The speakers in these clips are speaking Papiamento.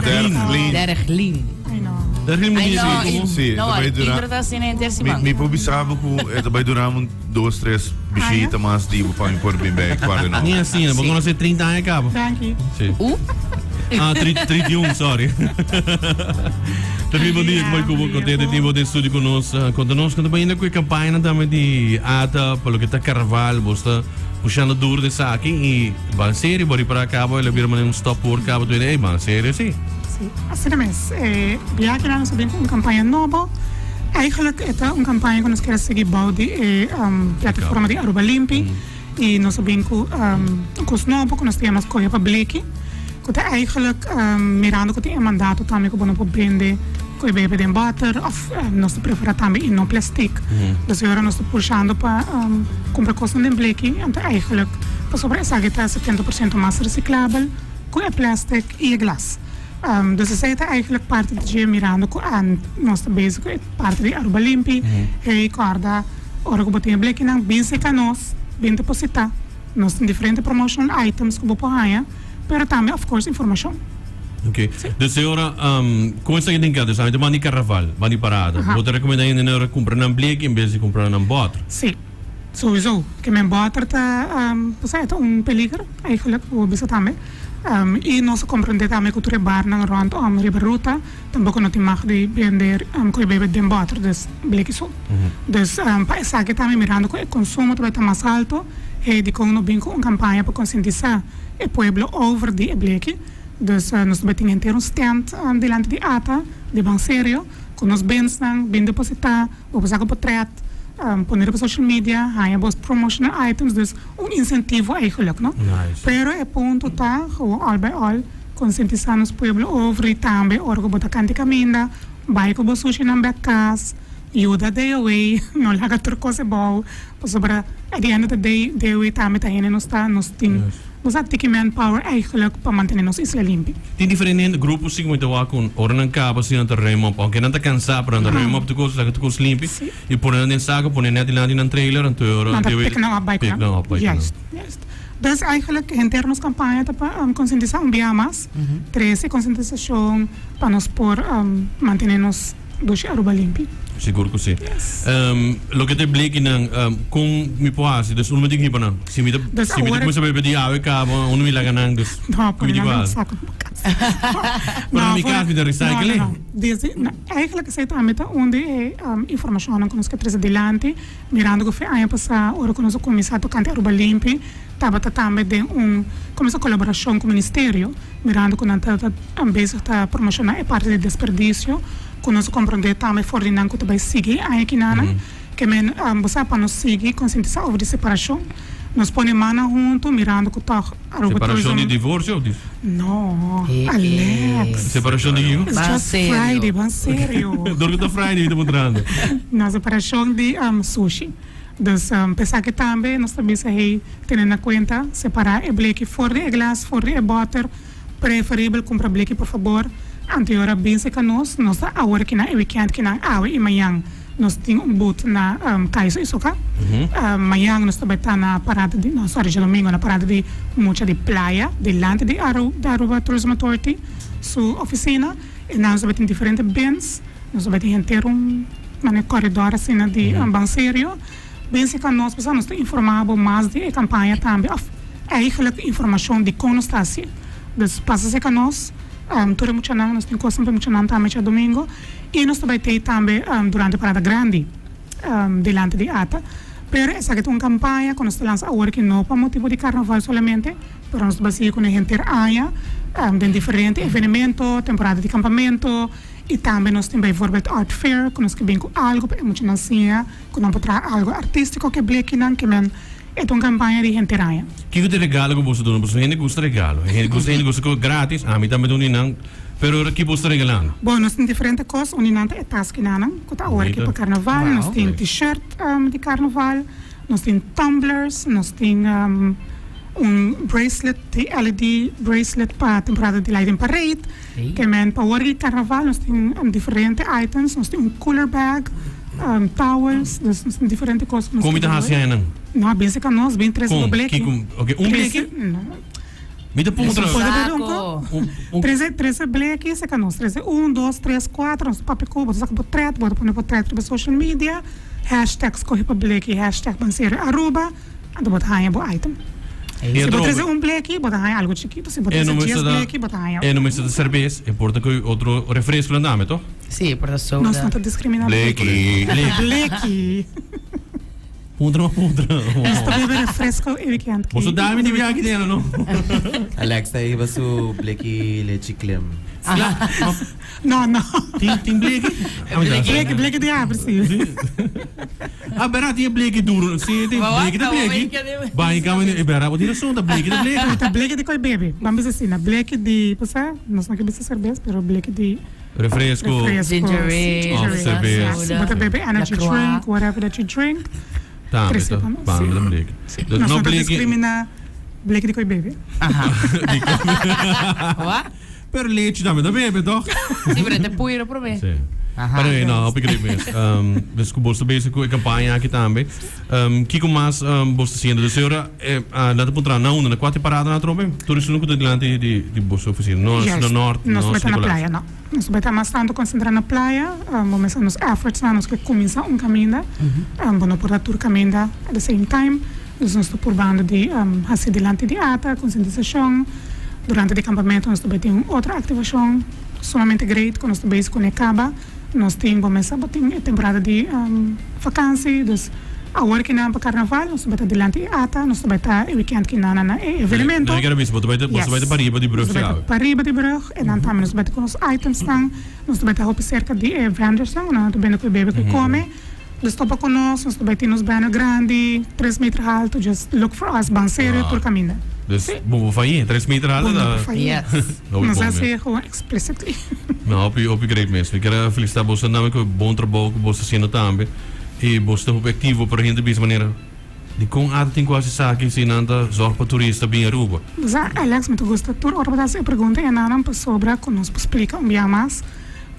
Derglin. Derglin. Ai no. Derglin Ai moet no, je i- Sí, no, ta bai dura- Indra ta asina henter Mi, siman. mi por bisa bo ku e ta bai dura un dos, tres bishita mas di bo pa mi por bin bek guarda no. Ni asina, bo Sí. conoce 30 aña cabo. Danki. Sí. Uh? Ah, tri, 31, sorry. También bom dia, como é que contente de bo den studio con nos. Ah, Conta nos, conta ainda com a campanha também de ATA, pelo que tá carnaval, bo está puxando duro de saque e ban serio, bori para cabo, ele vira um stop por cabo, tu ei, ban serio, sí. Sí, asina mes. E biaha nan nos a bin ku un kampaña nobo. Eigenlijk e ta un kampaña ku nos kier a sigui bou di e plataforma di Aruba Limpi. I nos a bin ku un kos nobo ku nos ta yama Skohe pa Bleki. Ku ta eigenlijk mirando ku tin e mandato tambe ku bo no por bende ku e bebe den bòter òf nos ta preferá tambe i no plèstik. Dus e ora nos ta pushando pa kumpra kosnan den bleki. Anto eigenlijk pasobra esaki ta 70% mas resiklabel ku e plèstik i e glas. Dus esei ta eigenlijk parti di dje mirando ku nos ta bezig ku e parti di Aruba Limpi. Hey kòrda ora ku bo tin e blekinan bin seka nos, bin depositá. Nos tin diferente promotional items ku bo por haña, pero tambe of course informashon. Ok. Dus e ora kon esaki tin keda? Dus ami ta ban di karnaval, ban di parada. Bo ta rekomendá hende nan ora kumpra nan bleki en bes di kumpra nan bòter? Sí. Souiso, ke men bòter ta, pasá e ta un peliger eigenlijk, bo bisa tambe. I nos a komprendé tambe ku tur e barnan ròntom riba ruta tampoko no tin mag di bende ku e bebe den bòter, dus bleki so. Dus pa esaki tambe mirando ku e konsumo ta bai ta mas alto, hey dikon no bin ku un kampaña pa konsientisá e pueblo over di e bleki. Dus nos ta bai tin henter un stand dilanti di ata di Ban Serio ku nos bensnan bin depositá. Bo por saka potret, pone riba social media, haña bo promotional items, dus un incentivo eigenlijk, no? Nice. Pero e punto ta, gewoon al bij al, concientisa nos pueblo over y tambe ora cu bo ta canta y caminda, bay cu bo sushinan bek cas, yuda DOW, no laga tur cos ebou, pasobra at the end of the day, DOW tambe ta hende nos ta, nos tin. Yes. Nos a tiki manpower eigenlijk pa mantene nos isla limpi. Tin diferente grupo si ku mi ta wak ku ora nan kaba si nan ta ruim op, aunke nan ta kansa pero nan ta ruim op tur kos, laga tur kos limpi Si. i pone nan den sako, pone net dilanti nan trailer anto e ora Nan ta debe pick nan op bai ku pick nan. nan op bai ku nan. Juist, juist. Dus eigenlijk henter nos kampaña ta pa konsientisá un bia mas, trese konsientisashon pa nos por mantene nos. Dushi Aruba limpi. Sigur ku si. Yes. Loke ta e blekinan, kon mi por hasi? Dus unu mi tin ku hiba nan. Si mi ta, Dus si mi ta awor- kuminsá bebe di awe kaba, unu mi laga nan, dus No, ku mi pone tin ku nan den hasi? saku di bo kas. Pero na mi kas mi ta recycle. No, no, no. Desde, na, eigenlijk esei tambe ta un di e informashonnan ku nos ke trese dilanti, mirando ku fe aña pasá ora ku nos a kuminsá tokante Aruba Limpi, tabata tambe den un, kuminsá kolaborashon ku ministerio. Mirando ku nan ta bezig ta promoshoná e parti di desperdisio, ku nos a komprondé tambe for di nan ku ta bai sigui e aña kinanan, ke men bo sa pa nos sigui konsientisá over di separashon. Nos pone mannan huntu mirando ku tòg Aruba Separashon Tourism. di divorsio òf di. No, Alex. Separashon di kiko? It's Ban just serio. Friday, ban serio. Dor ku ta Friday mi ta puntrando. No, separashon di sushi. Dus p'esaki tambe nos ta bisa hey tene na cuenta separa e bleki for di e glas for di e boter preferibel cumpra bleki por fabor anto e ora bin seca nos nos ta awor kinan e weekend kinan awe y mañan nos tin un boot na Kaiso y Soca mañan nos ta bay ta na parada di no sorry djadomingo na parada di mucha di playa dilanti di Aruba Tourism Authority su oficina y nan nos ta bay tin diferente bins. Nos a bai tin henter un manera koridor asina di ban serio. Ben si ka nos pasobra nos ta informá bo mas di e kampaña tambe òf eigentlik informashon di kon nos ta hasi. Dus pasa serka nos, tur e muchanan, nos tin kosnan pa e muchanan tambe djadumingu i nos ta bai tei tambe durante parada grandi dilanti di ata. Pero esaki ta un kampaña ku nos ta lansa awor ki no pa motibu di karnaval solamente, pero nos ta bai sigui kuné henter aña den diferente evenemento, temporada di kampamento. I tambe nos tin bijvoorbeeld art fair ku nos ke bin ku algu pa e muchanan siña ku nan por traha algu artístiko ku e blekinan ke men e ta un kampaña di henter aña. Kiko ta e regalo ku boso duna? Pasobra hende gusta regalo. E hende gusta hende gusta ku gratis, ami tambe ta un di nan. Pero ora ki boso ta regalando? Bon, nos tin diferente kos. Un di nan ta e taskinanan ku ta awor aki pa karnaval. Nos tin t-shirt di karnaval, nos tin tumblers, nos tin un bracelet di LED bracelet pa temporada di Lighting Parade. Ke men pa wor di karnaval nos tin diferente items, nos tin un cooler bag, towels, dus nos tin diferente kos ku nos Kon mi ta hasi añanan? No, bin seka nos, bin trese bo Kon? bleki. Kiko? Ok, un bleki? No. Mi ta puntra. Por bebe un ko? Trese, trese bleki seka nos. Trese un, dos, tres, kuater. Nos ta papia ku bo. Ta saka potret. Bo ta pone potret riba social media. Hashtag skohe pa bleki. Hashtag Ban Serio Aruba. Anto bo ta haña bo item. Si bo trese un bleki, bo ta haña algo chikito. Si bo trese dies bleki, bo ta haña. E no mester ta serbes, e por ta ku otro refresconan tambe, toh? Sí, e por ta soda. Nos no ta discrimina bleki. Bleki. Puntra ma puntra. Nos ta bebe refresco e weekend ki. Boso dami di biaha aki den no? Alex ta hiba su bleki lechi klim. No, no. Tin tin bleki? Bleki, bleki di abri si. Ah, bera tin e bleki duro. Si, tin bleki ta bleki. Baña kama e bera bo tin rason ta bleki ta bleki. Ta bleki di koi bebe. Ban bisa asina, bleki di, bo sa, nos no ke bisa serbes, pero bleki di Refresco. Ginger ale, Of serbes. Si bo ta bebe energy drink, whatever that you drink. Tambe ta, tambe ta bleki. Nos no ta discrimina bleki di koi bebe. Wa? Pero lechi tambe ta bebe toch? Si, pero e ta puiro prome. Si. Pero anyway, no, hopi great mes. Dus ku bo ta bezig ku e kampaña aki tambe. Kiko mas bo ta haciendo? Dus e ora nan ta puntra na unda? Na kua temporada nan atrobe? Tur esun ku ta dilanti di boso ofisina. No na Nort, no Nos ta na playa, no. Nos ta mas tantu konsentrá na playa. Bo mester nos efforts nan, nos ke kuminsá un kaminda. Bo no por ta tur kaminda at the same time. Dus nos ta purbando di hasi dilanti di ata, konsientisashon. Durante di kampamentu nos ta bai tin un otro aktivashon sumamente great ku nos ta bezig kuné kaba. Nos tin, bo mester bo tin e temporada di vakansi, dus awor kinan pa karnaval nos ta bai ta dilanti e ata, nos ta bai ta e wikènt kinan na e evenemento. Nan kere bisa bo ta bai ta, bo ta bai ta pariba di brug Nos ta bai ta pariba di brug en dan tambe nos ta bai ta ku nos itemsnan, nos ta bai ta hopi serka di e vendorsnan ku nan ta bende ku e bebe ku e kome. Nos topa ku nos, nos ta bai tin nos banner grandi, tres meter haltu, just look for us, ban serio tur kaminda. Dus bo por faye, tres meter haltu Bo no ta. por faye. Yes. Nos a hasi gewoon explicitly. No, hopi, hopi great mes. Mi kier a felicita boso tambe ku e bon trabou ku boso ta haciendo tambe. I boso ta hopi activo, pero hende bisa manera, dikon ata tin ku hasi esaki si nan ta zorg pa turista bin Aruba? Bo sa, Alex, mi ta gusta tur ora bo ta hasi e pregunta e nanan pasobra ku nos por splika un bia mas.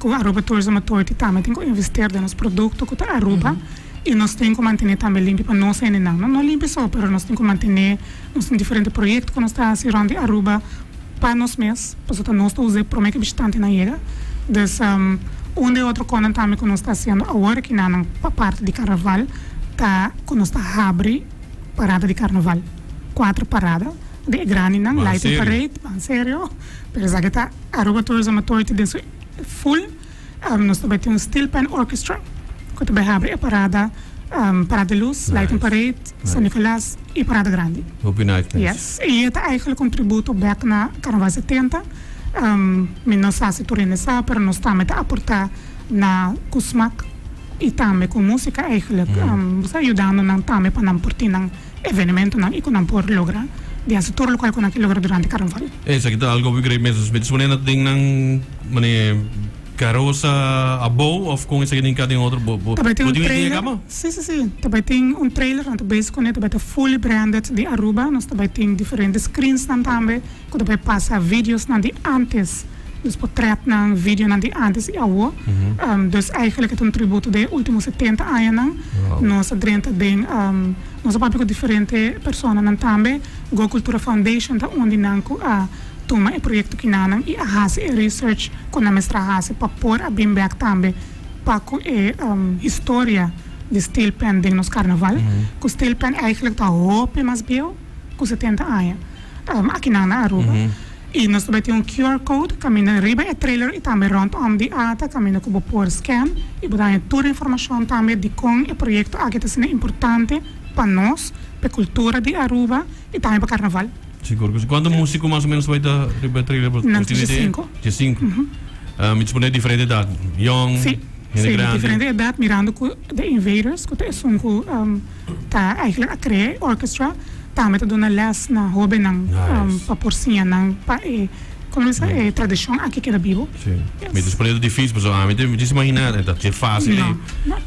Ku Aruba Tourism Authority tambe tin ku investeer den nos produkto ku ta Aruba i nos tin ku mantené tambe limpi pa nos hendenan. No no limpi so pero nos tin ku mantené, nos tin diferente proyekto ku nos ta hasi rònt di Aruba pa nos mes pasobra ta nos ta us'é promé ku e bishitantenan yega. Dus un di e otro konan tambe ku nos ta hasiendo awor aki nan pa parti di karnaval ta ku nos ta habri parada di karnaval, kuater parada di e grandinan, lighting parade, ban serio, pero esaki ta. Aruba Tourism Authority den su full nos ta bai tin un steel pan orchestra cu ta bai habri e parada Parada de Luz, Lighting Parade, San Nicolas y Parada Grandi. Hopi nice mes. Yes, y e ta eigenlijk un tributo bek na Carnaval 70. Mi no sa si tur hende sa pero nos tambe ta aporta na cu smak y tambe cu musica eigenlijk. Nos ta yudando nan tambe pa nan por tin nan. Evenementonan y cu nan por logra di haci tur locual cu nan ke logra durante Carnaval. Esaki ta algo hopi great mes. Mi ta supone nan tin nan mane carosa abou of con esaki tin ka den otro bo bo Ta bai tin bo un tin un idea trailer. kaba? Si si si. Ta bai tin un trailer nan ta bezig cune ta bai ta fully branded di Aruba. Nos ta bai tin diferente screensnan tambe cu ta bai pasa videosnan di antes. Dus potretnan, videonan di antes y awo. Dus eigenlijk e ta un tributo den e ultimo setenta añanan. Nos a drenta den, nos a papia cu diferente personanan tambe. Go Cultura Foundation ta un di nan cu a tuma e proyecto kinanan y a haci e research cu nan mester a haci pa por a bin bek tambe pa cu e historia di steel pan den nos carnaval. Cu steel pan eigenlijk ta hopi mas bieu cu setenta aña. Akinan na Aruba. Y nos ta bay tin un QR code caminda riba e trailer y tambe rondom di ata caminda cu bo por scan y bo ta haña tur informacion tambe di con e proyecto aki ta asina importante pa nos, pa e cultura di Aruba y tambe pa Carnaval. Sigur cu si. Cuanto musico mas o menos ta bay ta riba e trailer? Nan ta diescinco. Diescinco. Mi ta supone diferente edad, yong, Si, hende si, grandi. diferente edad mirando cu The Invaders cu ta esun cu ta eigenlijk a crea e orchestra. Tambe ta duna les na hobennan pa por siña nan pa e, como bisa, e tradicion aki keda bibo. Sí. Mi ta supone ta dificil pasobra ami ta mi ta imagina e ta dje facil ei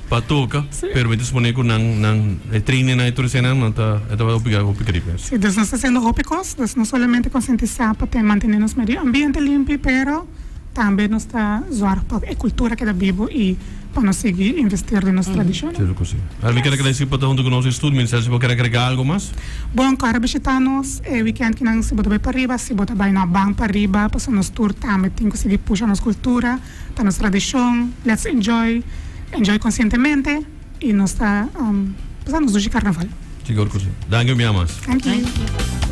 pa toca, pero mi ta supone cu nan nan e trainingnan e tur eseinan nan ta e ta hopi hopi grip mes. Sí, dus nos ta haciendo hopi cos, dus no solamente concientisa pa ten mantene nos medio ambiente limpi, pero tambe nos ta zorg pa e cultura keda bibo y. pa nos sigui investeer den nos tradishonnan. Cierto cu si. Al mi kier agradeci pa ta hunto cu nos den studio. Minister, si bo kier agrega algo mas? Bon, kòrda bishita nos e weekend kinan si bo ta bai pariba, si bo ta bai na ban pariba, pasobra nos tur tambe tin cu sigui pusha nos cultura, ta nos tradishon, let's enjoy, enjoy conscientemente y nos ta pasa nos dushi carnaval. Sigur cu si. Danki un bia mas. Danki.